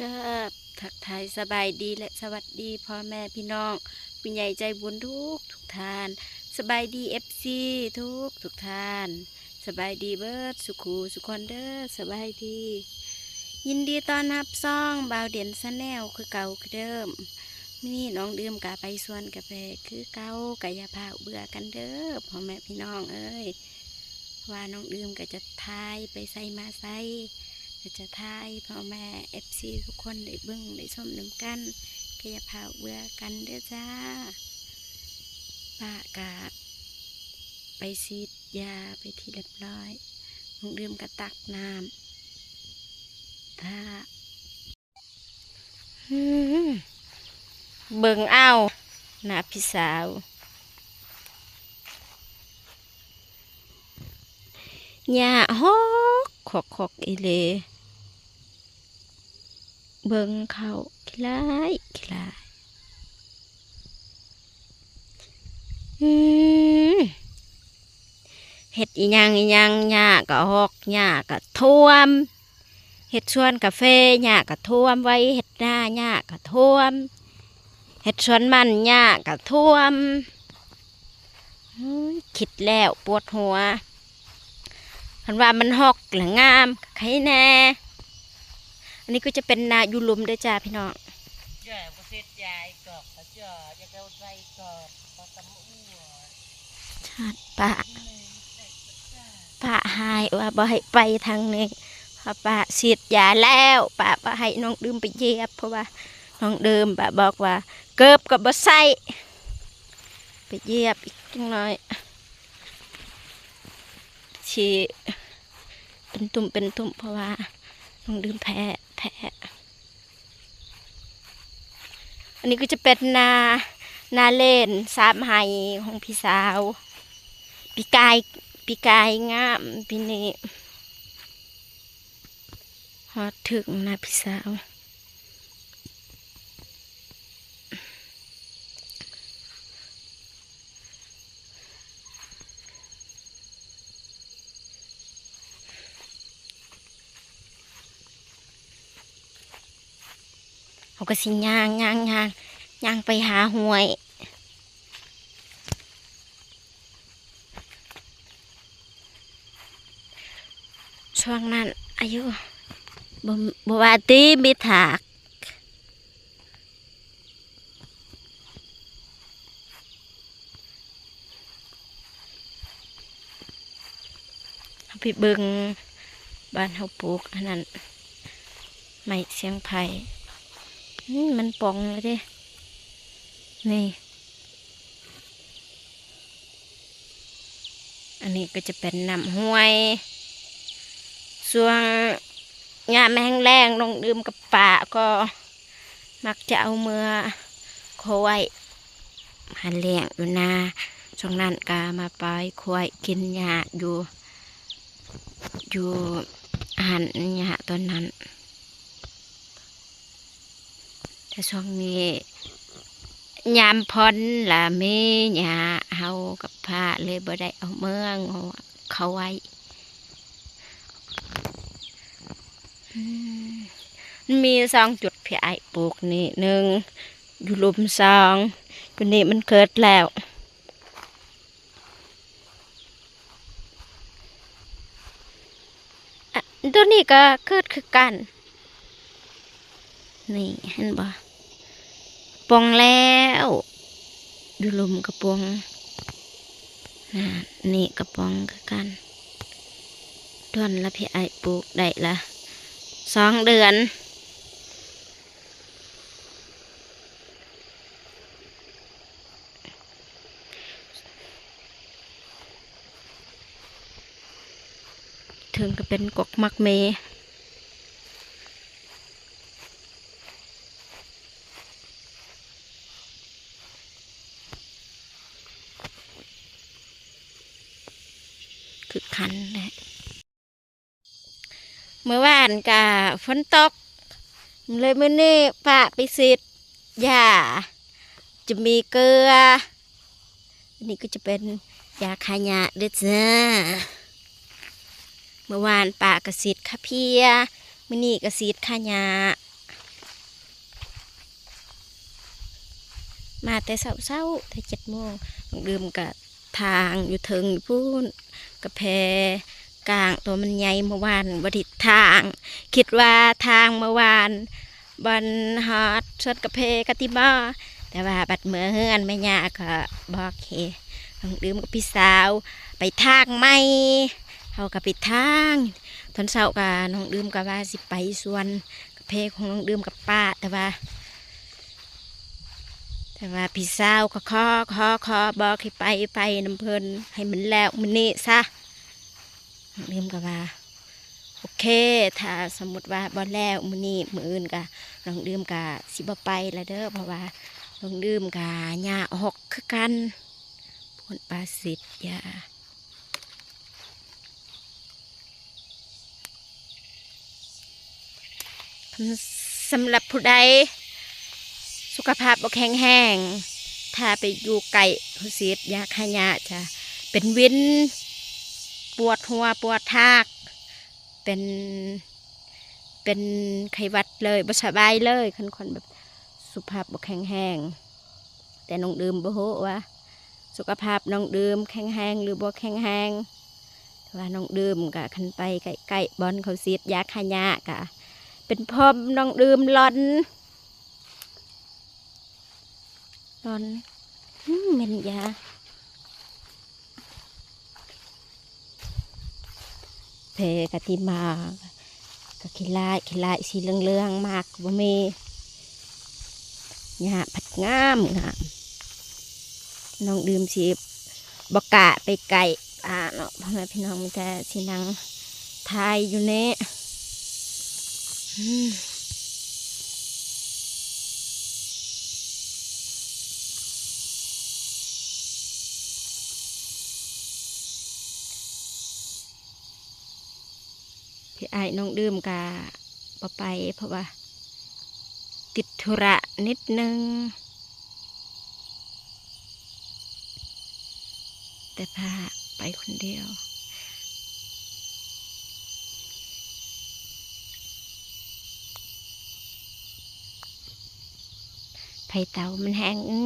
ກາບທັກທາຍສະບາຍດີ ແລະ ສະຫວັດດີພໍ່ແມ່ພີ່ນ້ອງ ຜູ້ໃຫຍ່ໃຈບຸນທຸກໆທ່ານ. ສະບາຍດີ ເອັຟຊີ ທຸກໆທ່ານ. ສະບາຍດີເບິດສູ່ຄູ່ສູ່ຄົນເດີ. ສະບາຍດີ ຍິນດີຕ້ອນຮັບຊ່ອງບ່າວເດັ່ນ Channel ຄືເກົ່າຄືເດີມ. ມື້ນີ້ນ້ອງດື່ມກະໄປສວນກາແຟຄືເກົ່າ, ກະຢ່າຟ້າວເບື່ອກັນເດີພໍ່ແມ່ພີ່ນ້ອງເອີຍ. ວ່ານ້ອງດື່ມກະຈະຖ່າຍໄປໃສມາໃສ ກະຈະຖ່າຍໃຫ້ພໍ່ແມ່ ເອັຟຊີ ທຸກຄົນໄດ້ເບິ່ງໄດ້ຊົມນຳກັນ, ກະຢ່າຟ້າວເບື່ອກັນເດີຈ້າ. ປ້າກະໄປສີດຢາໄປທີ່ລຽບຮ້ອຍ, ນ້ອງດື່ມກະຕັກນ້ຳຖ້າ. ອືມ ເບິ່ງເອົາ ໜ້າພີ່ສາວ ຫຍ້າຮອກຄອກໆອີ່ຫຼີ, ເບິ່ງເຂົ້າຂີ້ລ້າຍຂີ້ລ້າຍ. ອືມ ເຮັດອີ່ຫຍັງອີ່ຫຍັງ ຫຍ້າກະຮອກ ຫຍ້າກະຖ້ວມ. ເຮັດສວນກາເຟ ຫຍ້າກະຖ້ວມໄວ້, ເຮັດນາ ຫຍ້າກະຖ້ວມ, ເຮັດສວນມັນ ຫຍ້າກະຖ້ວມ. ໂອ້ຍ ຄິດແລ້ວປວດຫົວ. ຄັນວ່າມັນຮອກລະງາມກະໄຄແນ່. ອັນນີ້ກະຈະເປັນນາຢູ່ລຸ່ມເດີຈ້າພີ່ນ້ອງ. ປ້າຮ້າຍວ່າບໍ່ໃຫ້ໄປທາງນີ້, ເພາະປ້າສີດຢາແລ້ວ, ປ້າບໍ່ໃຫ້ນ້ອງດື່ມໄປຢຽບ, ເພາະວ່ານ້ອງດື່ມປ້າບອກວ່າເກີບກໍບໍ່ໃສ່, ໄປຢຽບອີກຈັກໜ້ອຍ ຊິເປັນຕຸ່ມເປັນຕຸ່ມ, ເພາະວ່ານ້ອງດື່ມແພ້ ແພ້. ອັນນີ້ກໍຈະເປັນນາ ນາເລ່ນສາມໄຮ່ຂອງພີ່ສາວ. ປີກາຍ ປີກາຍງາມ, ປີນີ້ຮອດເຖິງນາພີ່ສາວ. ເຮົາກໍຊິຍ່າງ ຍ່າງ ຍ່າງ ຍ່າງໄປຫາຫ້ວຍ. ຊ່ວງນັ້ນອາຍຸ ບໍ່ ບໍ່ວ່າຕິມີຖາກ. ເຮົາໄປເບິ່ງບ້ານເຮົາປູກອັນນັ້ນ ໄມ້ຊຽງໄພ. ອືມ ມັນປ່ອງແລ້ວເດ້ ນີ້. ອັນນີ້ກໍຈະເປັນນ້ຳຫ້ວຍ. ຊ່ວງຍາມແຫ້ງແລ້ງ ນ້ອງດື່ມກັບປ້າກໍມັກຈະເອົາເມືອຄວາຍມາລ້ຽງຢູ່ນາ. ຊ່ວງນັ້ນກໍມາປ່ອຍຄວາຍກິນຫຍ້າຢູ່ ຢູ່ຫັ້ນ ຫຍ້າຕອນນັ້ນ. ແຕ່ຊ່ວງນີ້ຍາມຝົນລະມີຫຍ້າ ເຮົາກັບປ້າເລີຍບໍ່ໄດ້ເອົາເມືອງອກເຂົ້າໄວ້. ອືມ ມັນມີສອງຈຸດ ພີ່ອ້າຍປູກນີ້ ໜຶ່ງຢູ່ລຸ່ມ ສອງຢູ່ນີ້ ມັນເກີດແລ້ວ. ອະ ໂຕນີ້ກໍເກີດຄືກັນ ນີ້ເຫັນບໍ່ ປ່ອງແລ້ວ ຢູ່ລຸ່ມກະປ່ອງ ນະ ນີ້ກະປ່ອງຄືກັນ. ດອນລະ ພີ່ອ້າຍປູກໄດ້ລະສອງເດືອນ. ເທິງກໍເປັນກົກໝາກເມ ຄືຄັນແຫຼະ. ມື້ວານກະຝົນຕົກ ເລີຍມື້ນີ້ປ້າໄປສີດຢາ ຈະມີເກືອ. ອັນນີ້ກໍຈະເປັນຢາຂ້າຫຍ້າເດີຈ້າ. ມື້ວານປ້າກະສີດຂ້າເພຍ ມື້ນີ້ກະສີດຂ້າຫຍ້າ. ມາແຕ່ເຊົ້າໆ ແຕ່ເຈັດໂມງ. ນ້ອງດື່ມກະຖາງຢູ່ເທິງຢູ່ພຸ້ນ ກະແພກ້າງໂຕມັນໃຫຍ່ ເມື່ອວານບໍ່ໄດ້ຖາງ ຄິດວ່າຖາງເມື່ອວານ ບ່ອນຮອດສວນກາເຟກະຕິມໍ ແຕ່ວ່າບັດເມືອເຮືອນແມ່ຍ່າກໍບອກເຮ ນ້ອງດື່ມກັບພີ່ສາວໄປຖາງໃໝ່ ເຮົາກໍໄປຖາງ. ຕອນເຊົ້າກໍນ້ອງດື່ມກໍວ່າຊິໄປສວນກາເຟຂອງນ້ອງດື່ມກັບປ້າ ແຕ່ວ່າ ແຕ່ວ່າພີ່ສາວກໍຂໍ ຂໍ ຂໍບອກໃຫ້ໄປ ໄປນຳເພິ່ນ ໃຫ້ມັນແລ້ວມື້ນີ້ຊະ. ນ້ອງດື່ມກໍວ່າ ໂອເຄ ຖ້າສົມມຸດວ່າບໍ່ແລ້ວມື້ນີ້ ມື້ອື່ນກະ ນ້ອງດື່ມກະຊິບໍ່ໄປລະເດີ ເພາະວ່ານ້ອງດື່ມກະຍາອອກຄືກັນ ພຸ້ນ ປາສີດຢາ. ສຳລັບຜູ້ໃດສຸຂະພາບບໍ່ແຂງແຮງ ຖ້າໄປຢູ່ໃກ້ຜູ້ສີດຢາຂະຫຍາຈະເປັນວິນ ປວດຫົວ ປວດຮາກ ເປັນ ເປັນໄຂ້ຫວັດເລີຍ ບໍ່ສະບາຍເລີຍ ຄັນຄົນແບບສຸຂະພາບບໍ່ແຂງແຮງ. ແຕ່ນ້ອງດື່ມບໍ່ຮູ້ວ່າສຸຂະພາບນ້ອງດື່ມແຂງແຮງຫຼືບໍ່ແຂງແຮງ ແຕ່ວ່ານ້ອງດື່ມກະຄັນໄປໃກ້ໆບ່ອນເຂົາສີດຢາຂະຫຍາກະເປັນຜົມນ້ອງດື່ມຫຼອນ ຫຼອນ ອືມ ເໝັນຢາ. ແພກະຕິມາກະຂີ້ລ້າຍ ຂີ້ລ້າຍສີເຫຼືອງໆ ໝາກກໍບໍ່ມີ ຫຍ້າພັດງາມໆ. ນ້ອງດື່ມຊິບໍ່ກ້າໄປໃກ້ປ້າເນາະ ພໍ່ແມ່ພີ່ນ້ອງ ມີແຕ່ຊິນັ່ງຖ່າຍຢູ່ນີ້. ອືມ ພີ່ອ້າຍນ້ອງດື່ມກະບໍ່ໄປ ເພາະວ່າຕິດທຸລະນິດໜຶ່ງ ແຕ່ພາໄປຄົນດຽວ. ໄຟເຕົາມັນແຮງ ອື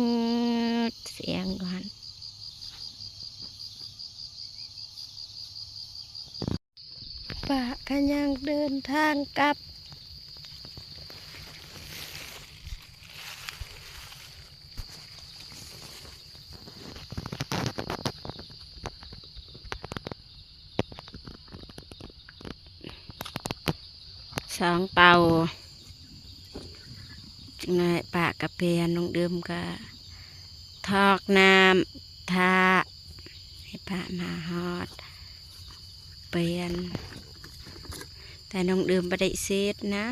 ດ ສຽງກ່ອນ. ປ້າກະຍັງເດີນທາງກັບ. ສອງເປົາ ຈັກໜ້ອຍປ້າກະປ່ຽນ ນ້ອງດື່ມກະຖອກນ້ຳ ຖ້າໃຫ້ປ້າມາຮອດປ່ຽນ. ແຕ່ນ້ອງດື່ມບໍ່ໄດ້ສີດນະ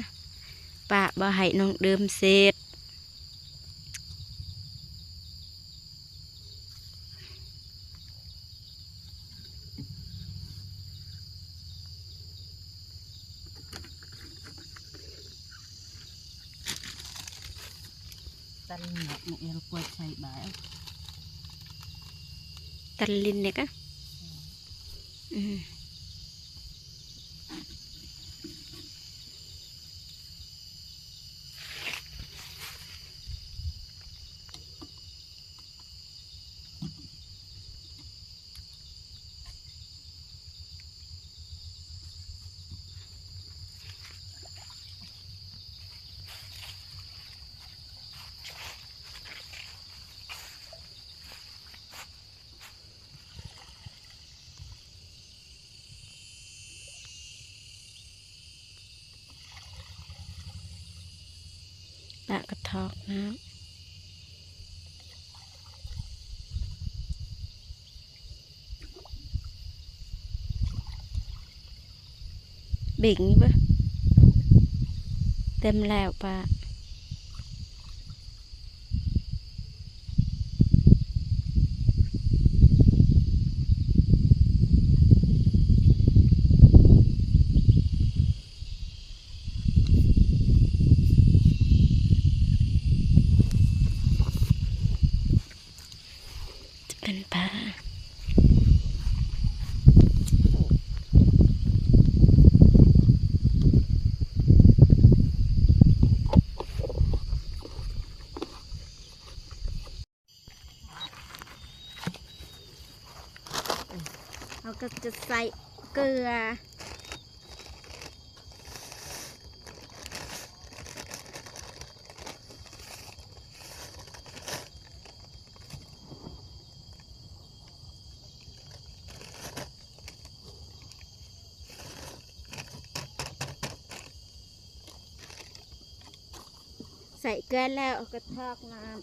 ປ້າບໍ່ໃຫ້ນ້ອງດື່ມສີດ. ຕັນເໜືອກໃນແອລກວດໃສ່ບາຍ ຕັນລິນເນກະ ອືມ. ປະກະທອກນ້ຳ ເບັງເບິ່ງ ເຕັມແລ້ວປະ. ຈະເປັນປາ ອ ໃສ່ເກືອ ໃສ່ເກືອແລ້ວກໍຖອກນ້ຳ.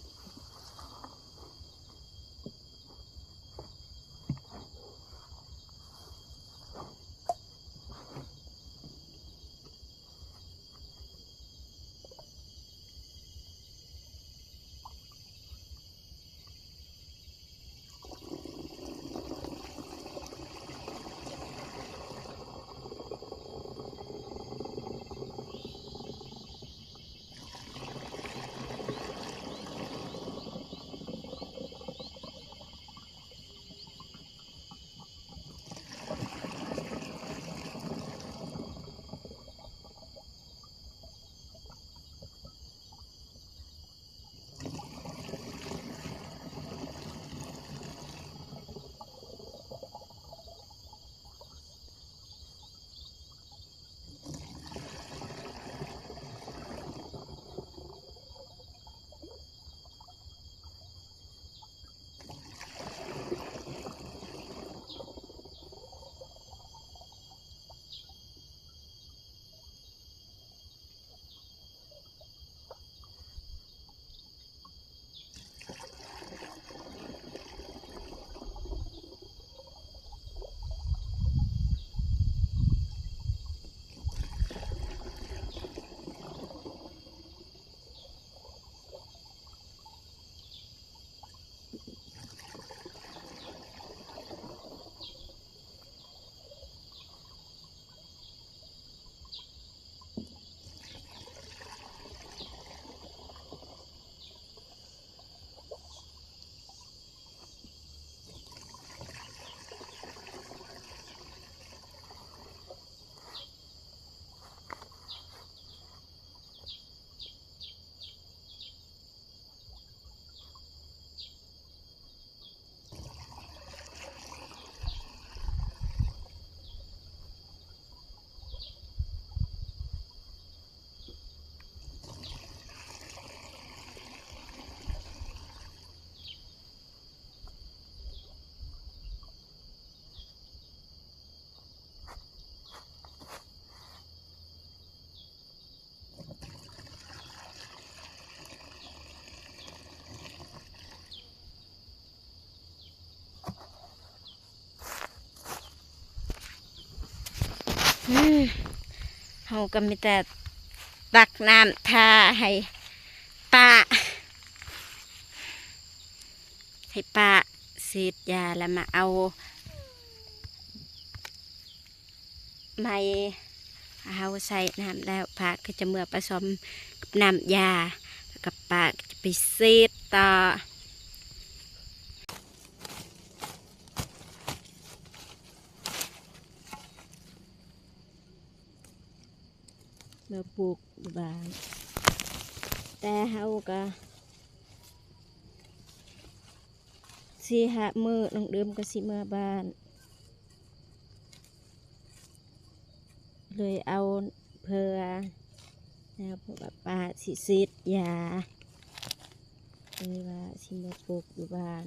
ເຮົາກໍມີແຕ່ຕັກນ້ຳທາໃຫ້ປາ ໃຫ້ປາສີດຢາ ແລ້ວມາເອົາ ໃໝ່ ເຮົາໃສ່ນ້ຳແລ້ວ ປາກໍຈະເມືອປະສົມກັບນ້ຳຢາ ແລ້ວກໍປາກໍຈະໄປສີດຕໍ່ ເມືອປູກຢູ່ບ້ານ ແຕ່ເຮົາກໍ ສີ່ຫ້າມື້ນ້ອງເດີມກໍຊິເມືອບ້ານ ເລີຍເອົາເພື່ອ ແລ້ວເພາະວ່າປາຊິສີດຢາ ເລີຍວ່າຊິເມືອປູກຢູ່ບ້ານ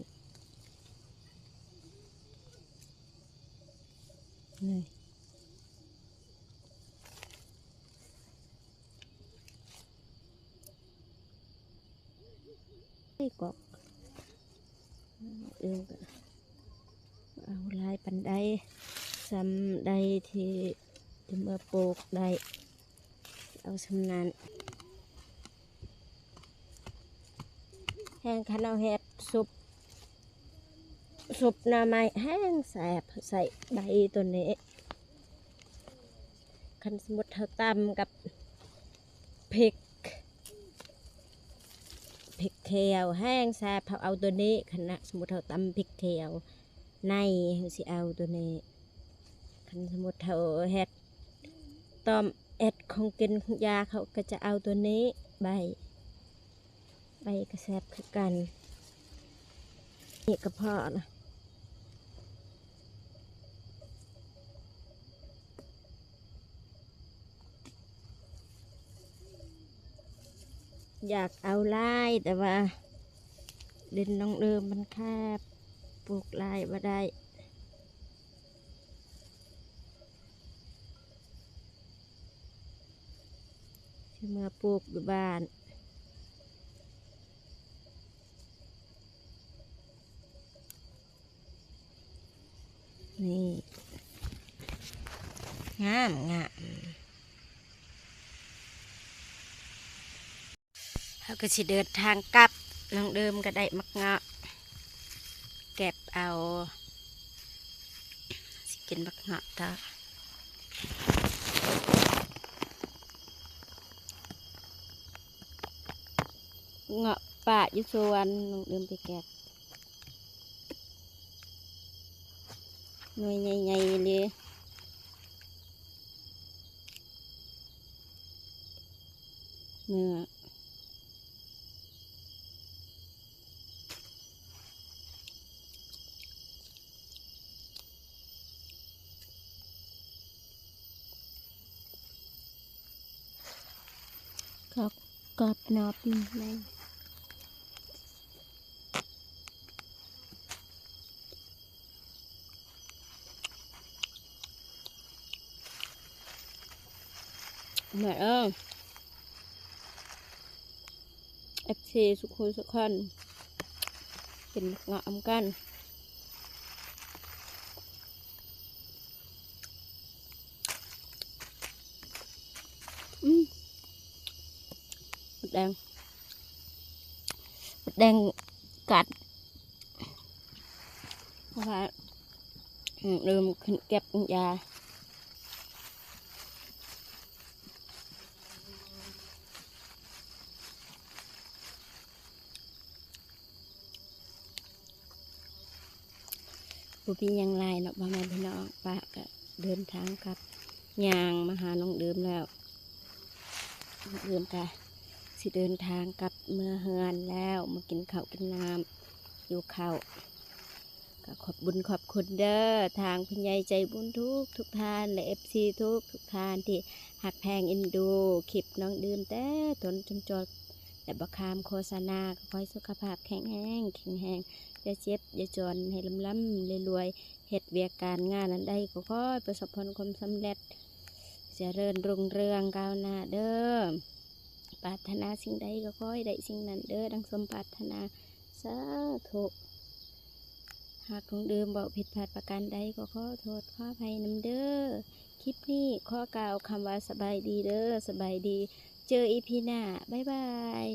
ນີ້. ໄດ້ກອກ ເອີ ກໍເອົາຫຼາຍປານໃດ ສ່ຳໃດທີ່ຈະມາປູກໄດ້ ເອົາສ່ຳນັ້ນ ແຮງຄັນເອົາເຮັດຊຸບ ຊຸບໜໍ່ໄມ້ແຮງແຊບ ໃສ່ໃບໂຕນີ້ ຄັນສົມມຸດເຮົາຕຳກັບພິກ ພິກຂຽວແຮງແຊບ ເຮົາເອົາໂຕນີ້ ຄັນສົມມຸດເຮົາຕຳພິກຂຽວໃນ ເຮົາຊິເອົາໂຕນີ້ ຄັນສົມມຸດເຮົາເຮັດ ຕ້ອມເຮັດຂອງກິນຂອງຢາ ເຮົາກໍຈະເອົາໂຕນີ້ ໃບ ໃບກະແຊບຄືກັນ ນີ້ກະເພາະລະ ຢາກເອົາຫຼາຍ ແຕ່ວ່າດິນນ້ອງເດີມມັນແຄບ ປູກຫຼາຍບໍ່ໄດ້ ຊິເມືອປູກຢູ່ບ້ານ. ນີ້ ງາມ ງາມ. ເຮົາກໍຊິເດີນທາງກັບ. ນ້ອງເດີມກໍໄດ້ໝາກເງາະ ແກັບເອົາ ຊິກິນໝາກເງາະຕໍ່. ເງາະປ່າຢູ່ສວນ ນ້ອງເດີມໄປແກັບ. ໜ່ວຍໃຫຍ່ໆເລີຍ ເນື້ອ ກອບ ກອບນອບນີ້ແມ່ນ ມາເອີ ເອັຟຊີ ສຸກຄົນ ສຸກຄົນ ກິນໝາກເງາະນຳກັນ. ອືມ ມົດແດງ ມົດແດງກັດ ເພາະວ່າ ອືມ ລືມຂຶ້ນເກັບຢາ. ບໍ່ມີຫຍັງຫຼາຍເນາະ ພໍ່ແມ່ພີ່ນ້ອງ ປ້າກໍເດີນທາງກັບ ຍ່າງມາຫານ້ອງເດີມແລ້ວ ນ້ອງເດີມກໍຊິເດີນທາງກັບເມືອເຮືອນແລ້ວ ມາກິນເຂົ້າກິນນ້ຳ ຫິວເຂົ້າ. ກໍຂອບບຸນຂອບຄຸນເດີ ທາງຜູ້ໃຫຍ່ໃຈບຸນທຸກໆທ່ານ ແລະ ເອັຟຊີ ທຸກໆທ່ານທີ່ຮັກແພງເອັນດູຄລິບນ້ອງເດີມແຕ່ຕົ້ນຈົນຈົບ ແລະ ບໍ່ຂ້າມໂຄສະນາ. ກໍຂໍໃຫ້ສຸຂະພາບແຂງແຮງ ແຂງແຮງ ຢ່າເຈັບຢ່າຈອນ ໃຫ້ລ່ຳໆລວຍໆ ເຮັດວຽກການງານອັນໃດກໍຂໍໃຫ້ປະສົບຜົນຄວາມສຳເລັດ ຈະເລີນຮຸ່ງເຮືອງກ້າວໜ້າເດີ. ປາດຖະໜາສິ່ງໃດກໍຂໍໃຫ້ໄດ້ສິ່ງນັ້ນເດີ ດັ່ງສົມປາດຖະໜາ ສາທຸ. ຫາກນ້ອງເດີມເວົ້າຜິດພາດປະການໃດກໍຂໍໂທດຂໍອະໄພນຳເດີ. ຄລິບນີ້ຂໍກ່າວຄຳວ່າສະບາຍດີເດີ ສະບາຍດີ ເຈີອີພີໜ້າ ບາຍບາຍ.